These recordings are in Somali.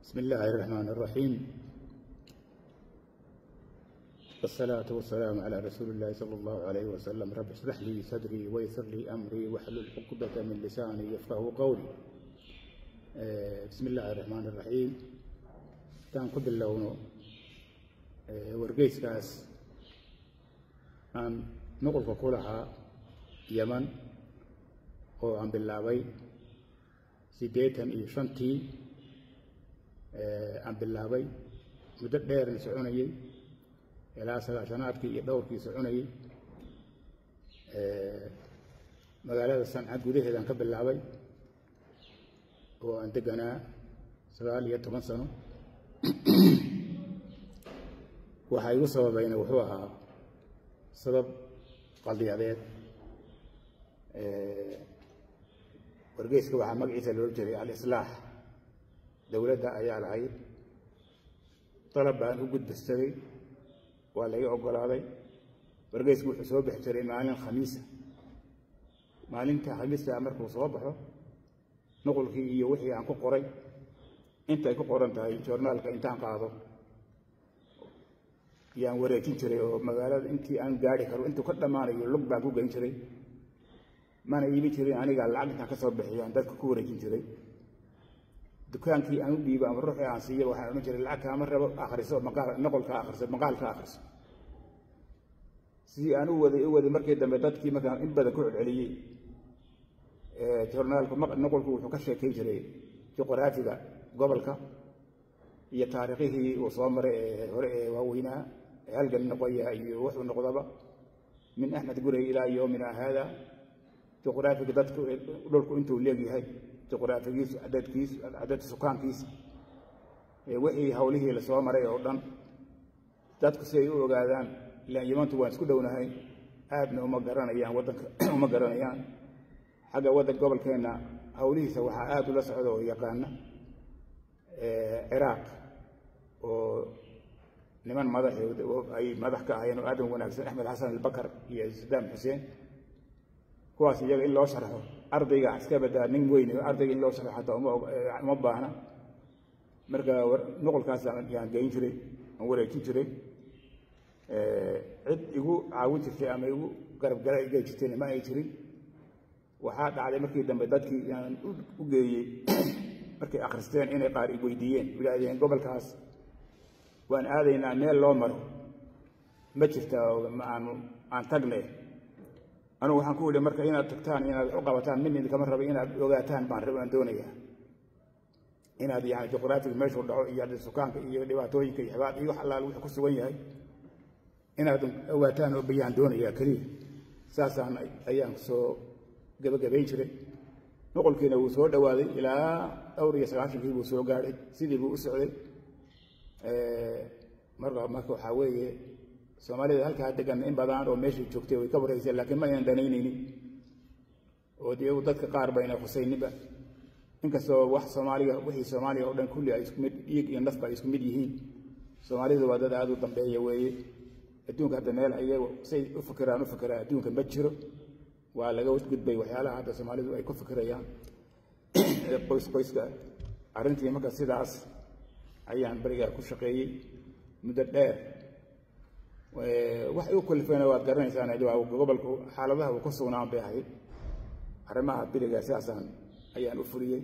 بسم الله الرحمن الرحيم، والصلاة والسلام على رسول الله صلى الله عليه وسلم. رب اشرح لي صدري ويسر لي أمري واحلل عقدة من لساني يفقه قولي. بسم الله الرحمن الرحيم. Haddaan ku bilowno wargeyskaas aan nuqulka ku lahaa Yeman oo aan bilaabay 85-tii, aan bilaabay muddo dheerna soconayey, ilaa 90-aadkii iyo dhowrkii soconayey. Magaalada Sanca gudaheedaan ka bilaabay oo aan deganaa 19 sano. Waxaa igu sababayna wuxuu ahaa sabab qadiyadeed. Wargeyska waxaa magaciisa loola jiray Al-Islaax, dowladda ayaa lahayd. Dalab baan u gudbistaday, waa laga oggolaaday. Wargeysku wuxuu soo bixi jiray maalin Khamiisa. Maalinta Khamiista markuu soo baxo, nuqulkii iyo wixii aan ku qoray, intay ku qoran tahay joornaalka, intaan qaado yaan wareejin jiray oo magaalada intii aan gaari karo, intuu ka dhammaanayo, lug baan ku geyn jiray. Mana iibin jirin aniga, lacag intaan ka soo bixiyaan dadka ku wareejin jiray. Dukaankii aan u dhiibo ama ruuxii aan siiyo waxaan odhan jiray: "Lacag kaama rabo, akhriso maqaal, nuqulka akhriso, maqaalka akhriso." Sidii aan u waday u waday, markii dambe dadkii markaan in badan ku celceliyey, joornaalku nuqulku wuxuu ka sheekayn jiray juqraafiga gobolka iyo taariikhihii uu soo maray ee hore ee waaweynaa ee halgan noqoya iyo wuxuu noqdaba, min Axmed Gurey ilaa yoomina haada, juqraafiga dadku, dhulku intuu leegyahay, juqraafigiisu, cadadkiisu, cadad sukaankiisa, wixii hawlihii lasoo maray oo dhan, dadku si ay u ogaadaan. Ilaan Yemantu waan isku dhownahay, aadna uma garanayaan waddanka, uma garanayaan xagga waddan. Gobolkeenna hawlihiisa waxaa aad ula socda oo yaqaana Ciraaq, oo niman madax ay madax ka ahayeen oo aad u wanaagsan, Axmed Xasan Albakar iyo Sadaam Xuseen. Kuwaas iyaga in loo sharxo, ardayga iska badaa, nin weyn ardayga in loo sharxo xataa uma baahna. Marka nuqulkaas yaan geyn jiray, aan wareejin jiray. Cid igu caawin jirtay ama igu garab gala jirtayna ma ay jirin. Waxaa dhacday markii dambe dadkii aan u geeyey markay akhristeen inay qaar i weydiiyeen, yidhaahdeen: "Gobolkaas waan aadaynaa, meel loo maro ma jirta ma aanu aan tagne?" Anugu waxaan ku idhi: "Marka inaad tagtaan, inaad wax u qabataan min idinkama raba, inaad ogaataan baan raba, aan doonayaa inaad yani juqraafiga meeshuu dhaco iyo sukaanka iyo dhibaatooyinka iyo xibaad iyo wax allaal wuxuu ku sugan yahay inaad ogaataan oo bayaan doonayaa keliya." Saasaan ayaan soo gebagabayn jiray. Nuqulkiina wuu soo dhowaaday, ilaa dhowr iyo 90-kii buu soo gaadhay, sidii buu u socday. Marka waxaa weeye, Soomaalida halkaa degan in badan oo meeshii joogtay way ka warrayseen, laakiin ma aynan danaynaynin oo iyagu dadka qaar bayna khusayninba, inkastoo wax Soomaaliga, wixii Soomaaliya oo dhan kulli ay isku mid, dhiig iyo nafba ay isku mid yihiin. Soomaalidu waa dad aada u dambeeya weeye. Adduunka hadda meel iyagu say u fikiraan u fikiraan adduunka ma jiro, waa laga gudbay waxyaalaha hadda Soomaalidu ay ku fikirayaan qoys qoyska arrintii. Marka sidaas ayaan berigaa ku shaqeeyey muddo dheer. Wax igu kalifayna waad garanaysaan, waa gobolku xaaladaha uu ku sugnaan bay ahayd arrimaha berigaa, sidaasaan ayaan u fuliyey.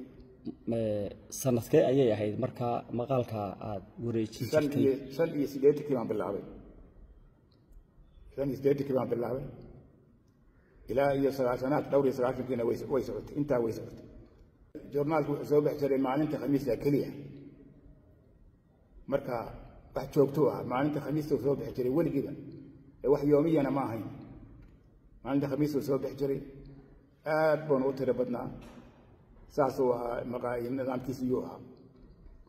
Sanadkee ayay ahayd marka maqaalka aada wareejin jirtay? 85-kii baan bilaabay, 85-kii baan bilaabay, ilaa iyo 90-aad, dhowr iyo 90-kiina way socotay, intaa way socotay. Joornaalku wuxuu soo bixi jiray maalinta Khamiista keliya. Marka wax joogto ah maalinta Khamiista uu soo bixi jiray weligiiba, wax yoomiyana ma ahayn. Maalinta Khamiista uu soo bixi jiray, aad buuna u tiro badnaa. Saasuu ahaa maqaa nidaamkiisa iyuu ahaa.